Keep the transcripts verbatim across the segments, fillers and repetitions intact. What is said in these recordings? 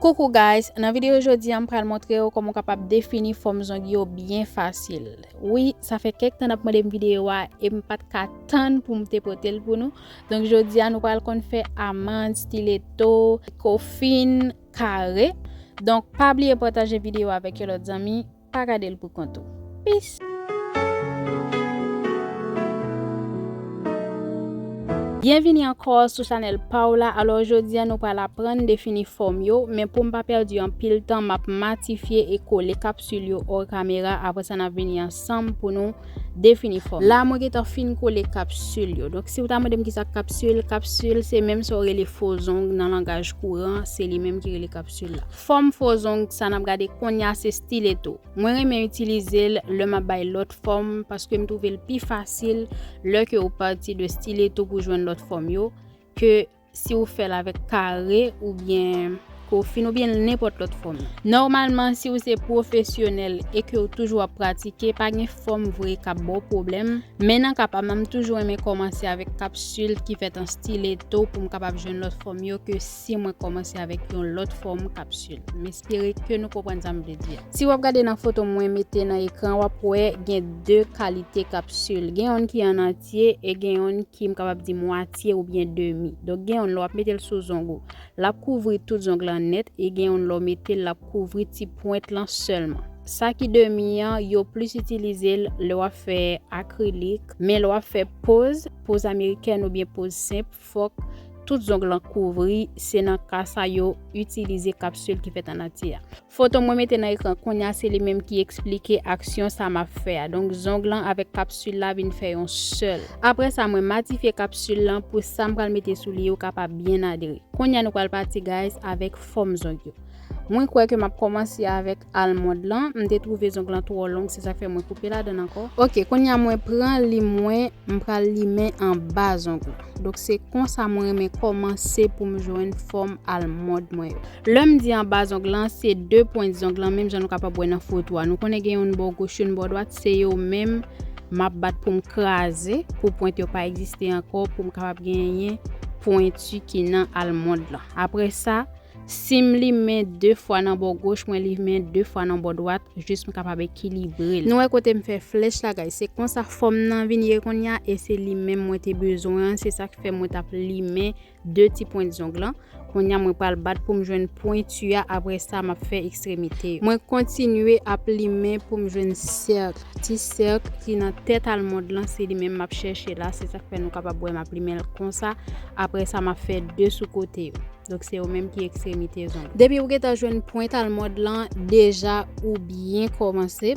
Coucou guys, nan videyo jodi a m pral montre w kòman w kapab defini fòm zong yo byen fasil. Wi, sa fè kèk tan n ap mande m videyo a e m pa t ka tann pou m te pote l pou nou. Donk jodi a nou pral konn fè amand, stileto, kofin, kare. Donk pa bliye pataje videyo a avèk yon lòt zanmi. Pa gade l pou kont ou. Peace! Byenvini ankò sou chanèl pa w la. Alò, jodi a nou pral aprann defini fòm yo, men pou m pa pèdi anpil tan, m ap matifye e kole kapsil yo hors caméra. Apre sa, n ap vini ansanm pou nou defini fòm. La, mwen gentan fin kole kapsil yo. Donk, si w ta mande m kisa k kapsil, kapsil se menm sa w rele fo zong nan langaj kouran, se li menm ki rele kapsil la. Fòm fo zong sa n ap gade kounye a se stileto. Mwen renmen itilize l lè m ap bay lòt fòm paske m twouve l pi fasil lè ke ou pati de stileto pou jwenn lòt fòm yo ke si ou fè l avèk kare oubyen kofin oubyen nenpòt lòt fòm. Nòmalman, si ou se pwofesyonèl e ke ou toujou ap pratike, pa gen fòm vre k ap ba w pwoblèm. Men nan ka pa m, m toujou renmen kòmanse avèk kapsil ki fèt an stileto pou m kapab jwenn lòt fòm yo ke si mwen kòmanse avèk yon lòt fòm kapsil. M espere ke nou konprann sa m vle di a. Si w ap gade nan foto mwen mete nan ekran, w ap wè gen de kalite kapsil. Gen youn ki an antye e gen youn ki m kapab di mwatye oubyen demi. Donk gen youn lè w ap mete l sou zong ou, l ap kouvri tout zong lan nèt e gen youn lè w mete l, l ap kouvri ti pwent lan sèlman. Sa ki demi an, yo plis itilize l lè w ap fè akrilik, men lè w ap fè poz, poz amerikèn oubyen poz senp, fòk tout zong lan kouvri, se nan ka sa yo itilize kapsil ki fèt an antye a. Foto mwen mete nan ekran kounye a, se li menm ki eksplike aksyon sa m ap fè a. Donk, zong lan avèk kapsil la vin fè yon sèl. Apre sa, mwen matifye kapsil lan pou sa m pral mete sou li yo kapab byen adere. Kounye a, nou pral pati, guys, avèk fòm zong yo. Mwen kwè ke m ap kòmanse avèk almond lan. M te twouve zong lan twò long, se sa k fè mwen koupe ladan l ankò. Ok, kounye a, mwen pran lim mwen, m pral limen anba zong lan. Donk, se konsa mwen renmen kòmanse pou m jwenn fòm almond mwen yo. Lè m di anba zong lan, se de pwent zong lan, menm jan nou kapab wè nan foto a. Nou konnen gen youn bò goch, youn bò dwat, se yo menm m ap bat pou m kraze, pou pwent yo pa egziste ankò, pou m kapab genyen pwenti ki nan almond lan. Apre sa, si m limen de fwa nan bò goch, mwen limen de fwa nan bò dwat, jis m kapab ekilibre l. Nou wè kote m fè flèch la, guys. Se konsa fòm nan vin ye kounye a, e se li menm mwen te bezwen an, se sa k fè mwen t ap limen de ti pwent zong lan. Kounye a, mwen pral bat pou m jwenn pwenti a, apre sa, m ap fè ekstremite yo. Mwen kontinye ap limen pou m jwenn sèk. Ti sèk ki nan tèt almond lan, se li menm m ap chèche la. Se sa k fè nou kapab wè m ap limen l konsa. Apre sa, m ap fè de sou kote yo. Donk, se yo menm ki ekstremite zong. Depi ou gentan jwenn pwent almond lan, deja ou byen kòmanse.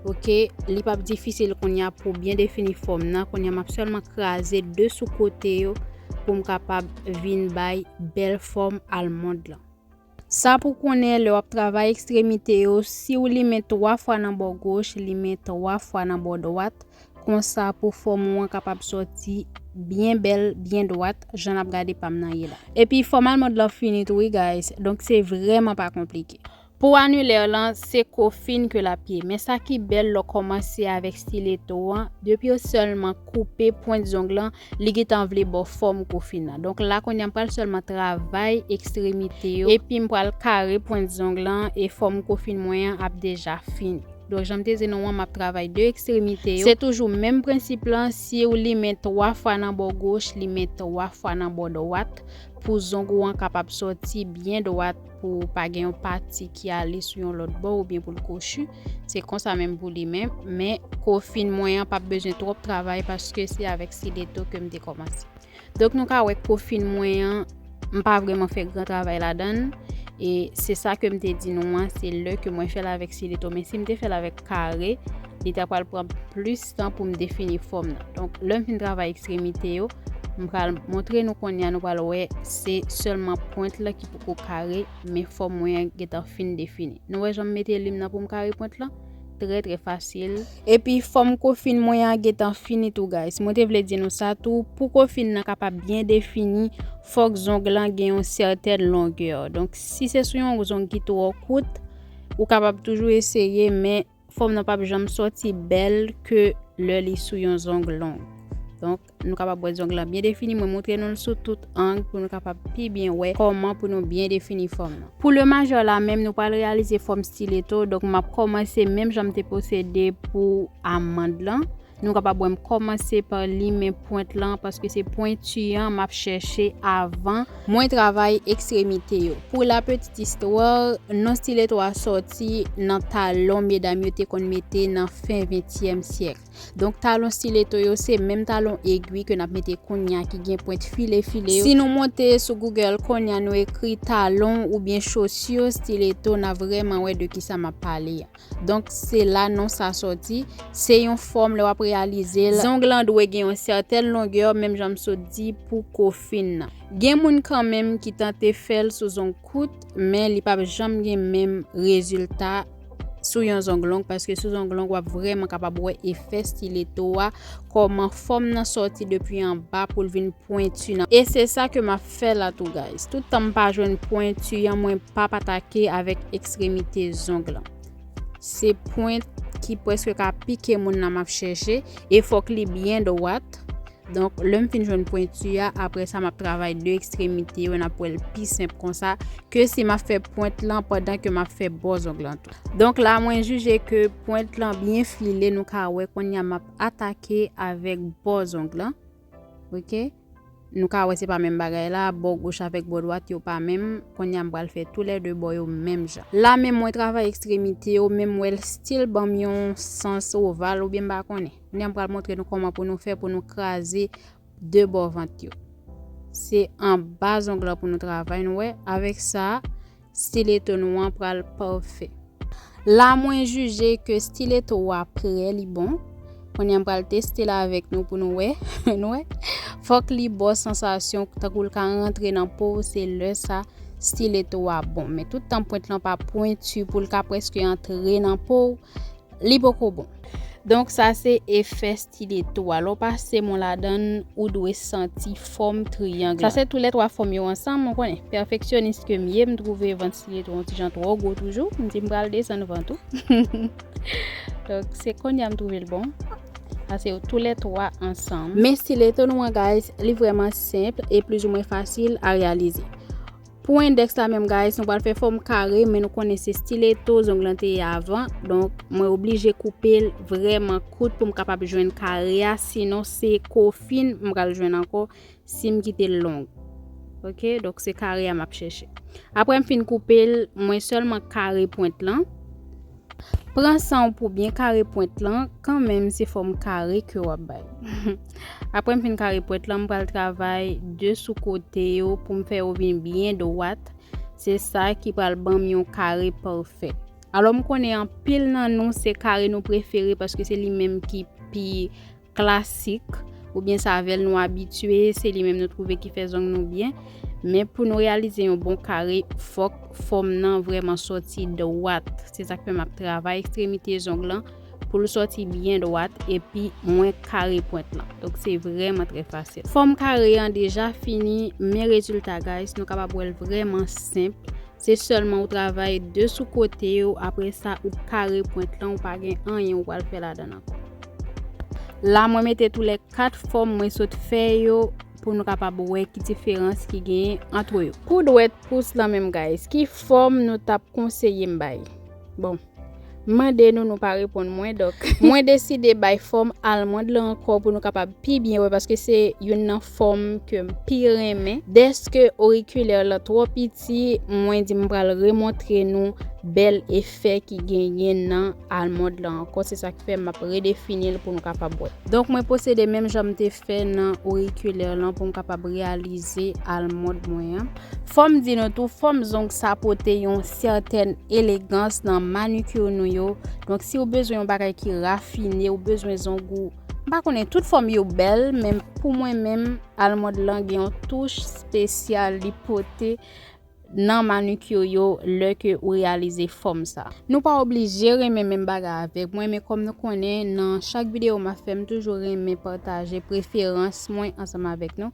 Ok, li p ap difisil kounye a pou byen defini fòm nan. Kounye a, m ap sèlman kraze de sou kote yo pou m kapab vin bay bèl fòm almond lan. Sa pou konnen lè w ap travay ekstremite yo, si w limen twa fwa nan bò goch, limen twa fwa nan bò dwat, konsa pou fòm ou an kapab sòti byen bèl, byen dwat, jan n ap gade pa m nan ye la. Epi fòm almond lan fini tou wi, guys, donk se vrèman pa konplike. Pou anilè lan, se kofin ke l ap ye. Men sa ki bèl lè w kòmanse avèk stileto an, depi w sèlman koupe pwent zong lan, li gentan vle ba w fòm kofin nan. Donk la kounye a m pral sèlman travay ekstremite yo, epi m pral kare pwent zong lan e fòm kofin mwen an ap deja fini. Donk jan m te di nou an, m ap travay de ekstremite yo. Se toujou menm prensip lan, si w limen twa fwa nan bò goch, limen twa fwa nan bò dwat, pou zong ou an kapab sòti byen dwat, pou pa gen yon pati ki ale sou yon lòt bò oubyen pou l kwochi. Se konsa menm pou li menm, men kofin mwen an p ap bezwen twòp travay paske se avèk stileto ke m te kòmanse. Donk nou ka wè kofin mwen an, m pa vrèman fè gran travay ladan l. E se sa ke m te di nou an, se lè ke mwen fè l avèk stileto. Men si m te fè l avèk kare, li ta pral pran plis tan pou m defini fòm nan. Donk lè m fin travay ekstremite yo, m pral montre nou kounye a, nou pral wè se sèlman pwent lan ki poko kare, men fòm mwen an gentan fin defini. Nou wè jan m mete lim nan pou m kare pwent lan? Trè, trè fasil. Epi fòm kofin mwen an gentan fini tou, guys. Mwen te vle di nou sa tou, pou kofin nan kapab byen defini, fòk zong lan gen yon sètèn longè. Donk si se sou yon zong ki twò kout, ou kapab toujou eseye, men fòm nan p ap janm sòti bèl ke lè li sou yon zong long. Donk, nou kapab wè zong lan byen defini. Mwen montre nou l sou tout ang pou nou kapab pi byen wè kòman pou nou byen defini fòm nan. Pou le majeur la menm, nou pral reyalize fòm stiletto. Donk, m ap kòmanse menm jan m te pwosede pou amande lan. Nou kapab wè m kòmanse pa limen pwent lan, paske se pwenti an m ap chèche avan mwen travay ekstremite yo. Pou la petite histoire, non stiletto a sòti nan talon medam yo te konn mete nan fen ventyèm syèk. Donk, talon stiletto yo se menm talon egwi ke n ap mete kounye a ki gen pwent file file yo. Si nou monte sou Google kounye a, nou ekri talon oubyen chaussure stiletto, n a vrèman wè de kisa m ap pale a. Donk, se la non sa sòti. Se yon fòm lè w ap reyalize l. Zong lan dwe gen yon sètèn longè, menm jan m sot di pou kofin nan. Gen moun kanmenm ki tante fè l sou zong kout, men li p ap janm gen menm rezilta sou yon zong long, paske sou zong long w ap vrèman kapab wè efè stiletto a, kòman fòm nan sòti depi anba pou l vin pwenti nan. E se sa ke m ap fè la tou, guys. Tout tan m pa jwenn pwenti an, mwen p ap atake avèk ekstremite zong lan. Se pwent ki prèske ka pike moun nan m ap chèche, e fòk li byen dwat. Donk, lè m fin jwenn pwenti a, apre sa, m ap travay de ekstremite yo, n ap wè l pi senp konsa, ke si m ap fè pwent lan pandan ke m ap fè bò zong lan tou. Donk, la, mwen jije ke pwent lan byen file, nou ka wè kounye a m ap atake avèk bò zong lan. Oke? Nou ka wè se pa menm bagay la, bò goch avèk bò dwat yo pa menm. Kounye a m pral fè toulède bò yo menm jan. La menm mwen travay ekstremite yo, menm wè l still ban m yon sans oval oubyen m pa konnen. Kounye a m pral montre nou kòman pou nou fè pou nou kraze de bò vant yo. Se anba zong lan pou nou travay, nou wè. Avèk sa, stiletto nou an pral pafè. La mwen jije ke stiletto a prè, li bon. Kounye a m pral teste l avèk nou pou nou wè. Nou wè? Fòk li ba w sansasyon tankou l ka rantre nan po w, se lè sa stiletto a bon. Men tout tan pwent lan pa pwenti pou l ka prèske antre nan po w, li poko bon. Donk, sa se efè stiletto a. Lè w pase men w ladan l, ou dwe santi fòm triyang lan. Sa se toulètwa fòm yo ansanm, ou konnen. Pèfeksyonis ke m ye, m twouve vant stiletto yon ti jan twò gwo toujou. M di m pral desann vant ou. Donk, se kounye a m twouve l bon. Sa se yo toulètwa ansanm. Men stiletto nou an, guys, li vrèman senp e plizoumwen fasil a reyalize. Pou endèks la menm, guys, nou pral fè fòm kare, men nou konnen se stiletto zong lan te ye avan. Donk, mwen oblije koupe l vrèman kout pou m kapab jwenn kare a, sinon se kofin m pral jwenn ankò si m kite l long. Oke, donk se kare a m ap chèche. Apre m fin koupe l, mwen sèlman kare pwent lan. Pran san w pou byen kare pwent lan, kanmenm se fòm kare ke w ap bay. Apre m fin kare pwent lan, m pral travay de sou kote yo pou m fè yo vin byen dwat. Se sa ki pral ban m yon kare pafè. Alò, m konnen anpil nan nou, se kare nou prefere paske se li menm ki pi klasik, oubyen se avè l nou abitye, se li menm nou twouve ki fè zong nou byen. Men pou nou reyalize yon bon kare, fòk fòm nan vrèman sòti dwat. Se sa k fè m ap travay ekstremite zong lan pou l sòti byen dwat, epi mwen kare pwent lan. Donk, se vrèman trè fasil. Fòm kare an deja fini, men rezilta, guys, nou kapab wè l vrèman senp. Se sèlman ou travay de sou kote yo, apre sa ou kare pwent lan, ou pa gen anyen ou pral fè ladan l ankò. La, mwen mete tou lè kat fòm mwen sot fè yo pou nou kapab wè ki diferans ki genyen ant yo. Pou dwèt pous lan menm, guys, ki fòm nou t ap konseye m bay? Bon, m mande nou, nou pa reponn mwen, donk mwen deside bay fòm almond lan ankò pou nou kapab pi byen wè, paske se youn nan fòm ke m pi renmen. Dèske orikilè lan twò piti, mwen di m pral remontre nou bèl efè ki genyen nan almond lan ankò. Se sa k fè m ap redefini l pou nou kapab wè. Donk, mwen pwosede menm jan m te fè nan orikilè lan pou m kapab reyalize almond mwen an. Fò m di nou tou, fòm zong sa pote yon sètèn elegans nan manikir nou yo. Donk, si w bezwen yon bagay ki rafine, ou bezwen zong ou, m pa konnen, tout fòm yo bèl, men pou mwen menm, almond lan gen yon touch espesyal li pote nan manikir yo lè ke ou reyalize fòm sa. Nou pa oblije renmen menm bagay avèk mwen, men kòm nou konnen, nan chak videyo m ap fè, m toujou renmen pataje preferans mwen ansanm avèk nou.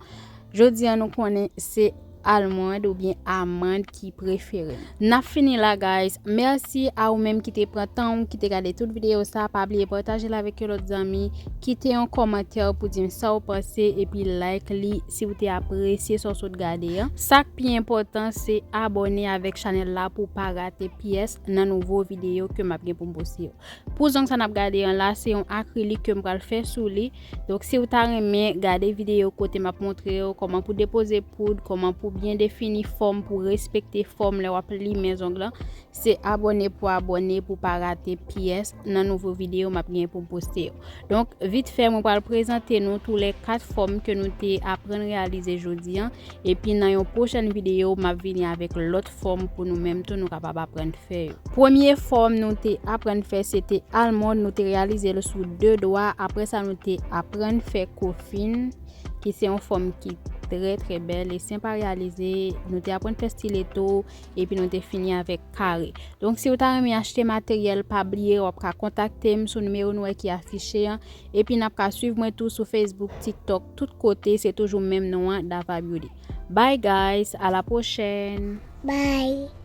Jodi a, nou konnen se almond oubyen amann ki prefere m. N ap fini la, guys. Mèsi a ou menm ki te pran tan ou, ki te gade tout videyo sa. Pa bliye pataje l avèk yon lòt zanmi. Kite yon kòmantè pou di m sa w panse, epi like li si w te apresye sa w sot gade an. Sa k pi enpòtan, se abòne avèk chanèl la pou w pa rate pyès nan nouvo videyo ke m ap gen pou m poste yo. Pou zong sa n ap gade an la, se yon akrilik ke m pral fè sou li. Donk, si w ta renmen gade videyo kote m ap montre w kòman pou depoze poud, kòman pou byen defini fòm, pou respekte fòm lè w ap limen zong lan, se abòne pou abòne pou pa rate pyès nan nouvo videyo m ap gen pou m poste yo. Donk, vit fè, mwen pral prezante nou tou lè kat fòm ke nou te aprann reyalize jodi an, epi nan yon pwochèn videyo, m ap vini avèk lòt fòm pou nou menm tou nou kapab aprann fè yo. Premye fòm nou te aprann fè, se te almond, nou te reyalize l sou de dwa. Apre sa, nou te aprann fè kofin, ki se yon fòm ki trè, trè bèl e senp a reyalize. Nou te aprann fè stileto, epi nou te fini avèk kare. Donk, si w ta renmen achte materyèl, pa bliye, w ap ka kontakte m sou nimewo nou wè ki afiche an. Epi n ap ka swiv mwen tou sou Facebook, TikTok, tout kote, se toujou menm non an, Dava Beauty. Bye guys, a la pwochèn! Bye!